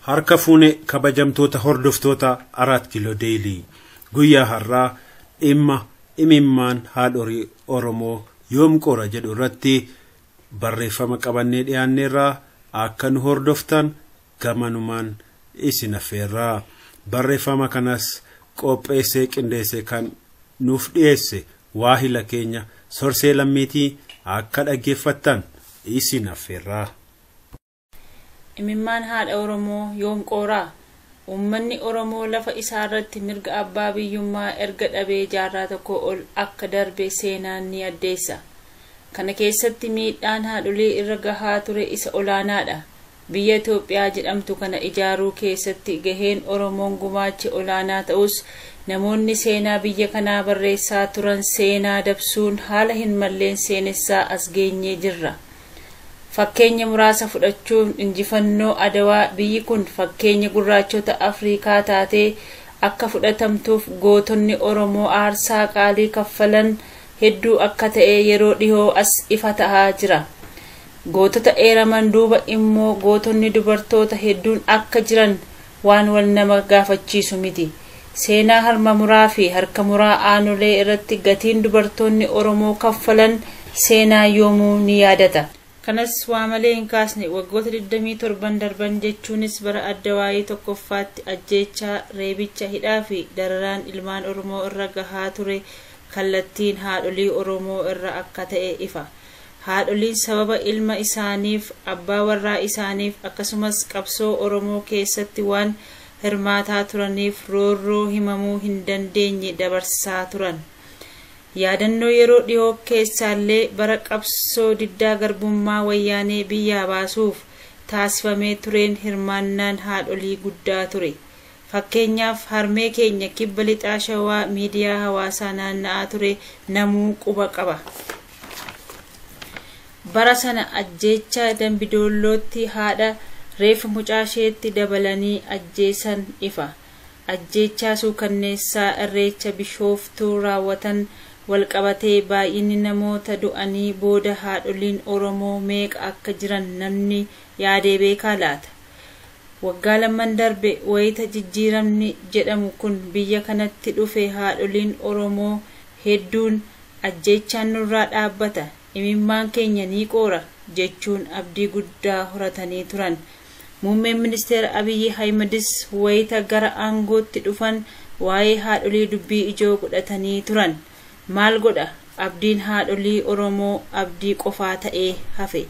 Harka fuune kabajamtoota hordoftoota Araat Kiiloo Deelii guyyaa har'aa dhimma imimmaan haadhorii Oromoo yoom qora jedhu irratti barreeffama qabannee dhiyaanneerraa akka nu hordoftan gamanumaan isin affeerraa. Barreeffama kanas qopheessee qindeessee kan nuuf dhiyeesse waahila keenya Sorsee Lammiitii akka dhaggeeffattan isin affeerraa. Imimmaan haadha Oromoo yoom qooraa? Uummanni Oromoo lafa isaa irratti mirga abbaa biyyummaa erga dhabee jaarraa tokko ol akka darbe seenaan ni addeessa. Kana keessatti miidhaan haadholii irra gahaa ture isa olaanaadha. Biyya Itoophiyaa jedhamtu kana ijaaruu keessatti gaheen Oromoon gumaache olaanaa ta'us namoonni seenaa biyya kanaa barreessaa turan seenaa dabsuun haala hin malleen seenessaa as geenyee jirra. Fakkeenya muraasa fudhachuun injifannoo Adawaa biyyi kun fakkeenya gurraachota Afrikaa taatee akka fudhatamtuuf gootonni Oromoo aarsaa qaalii kaffalan hedduu akka ta'e yeroo dhihoo as ifa ta'aa jira. Gootota eeraman duuba immoo gootonni dubartoota hedduun akka jiran waan wal nama gaafachiisu miti. Seenaa harma muraa fi harka muraa aanolee irratti gatiin dubartoonni Oromoo kaffalan seenaa yoomuu ni yaadata. Kanas waa malee hin kaasne waggoota 27 darban jechuunis bara Addawaayii tokkoffaatti ajjeechaa, reebicha, hidhaa fi dararaan ilmaan Oromoo irra gahaa ture kallattiin haadholii Oromoo irra akka ta'e ifa. Haadholiin sababa ilma isaaniif, abbaa warraa isaaniif akkasumas qabsoo Oromoo keessatti waan hirmaataa turaniif roorroo himamuu hin dandeenye dabarsaa turan. Yaadannoo yeroo dhihoo keessaallee bara qabsoo diddaa garbummaa wayyaanee biyyaa baasuuf taasifamee tureen hirmaannaan haadholii guddaa ture. Fakkeenyaaf harmee keenya kibba lixaa Shawaa miidiyaa hawaasaa naanna'aa ture namuu quba qaba. Bara sana ajjeechaa Dambidoollootti haadha reefa mucaa isheetti dabalanii ajjeesan ifa. Ajjeechaa suukanneessaa Irreecha Bishooftuu raawwatan walqabatee baay'inni namoota du'anii booda haadholiin Oromoo meeqa akka jiran namni yaadee beekaa laata? Waggaa lamman darbe wayita jijjiiramni jedhamu kun biyya kanatti dhufe haadholiin Oromoo hedduun ajjeechaan nurraa dhaabbata, imimmaan keenya ni qoora jechuun abdii guddaa horatanii turan. Muummeen ministeera Abiyyi Ahimedis wayita gara aangootti dhufan waa'ee haadholii dubbii ijoo godhatanii turan. Maal godha? Abdiin haadholii Oromoo abdii qofaa ta'ee hafe.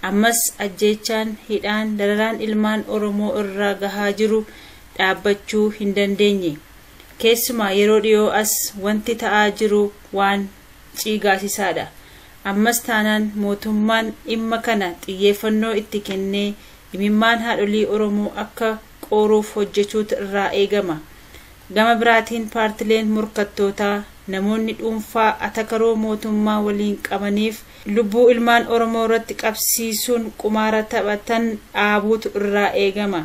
Ammas ajjeechaan, hidhaan, dararaan ilmaan Oromoo irra gahaa jiru dhaabbachuu hin dandeenye. Keessumaa yeroo dhiyoo as wanti ta'aa jiru waan ciigaasisaadha. Ammas taanaan mootummaan dhimma kana xiyyeeffannoo itti kennee imimmaan haadholii Oromoo akka qooruuf hojjechuutu irraa eegama. Gama biraatiin paartileen morkattootaa namoonni dhuunfaa atakaroo mootummaa waliin qabaniif lubbuu ilmaan Oromoo irratti qabsiisuun qumaara taphatan dhaabuutu irraa eegama.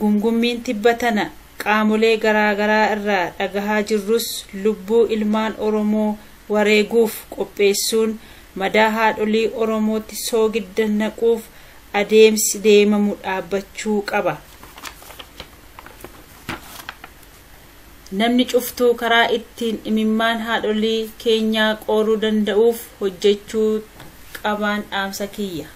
Gungummiin tibba tana qaamolee garaagaraa irraa dhagahaa jirrus lubbuu ilmaan Oromoo wareeguuf qopheessuun madaa haadholii Oromootti soogidda naquuf adeemsi deemamu dhaabbachuu qaba. Namni cuftuu karaa ittiin imimmaan haadholii keenyaa qooruu danda'uuf hojjechuu qabaan dhaamsa kiyya.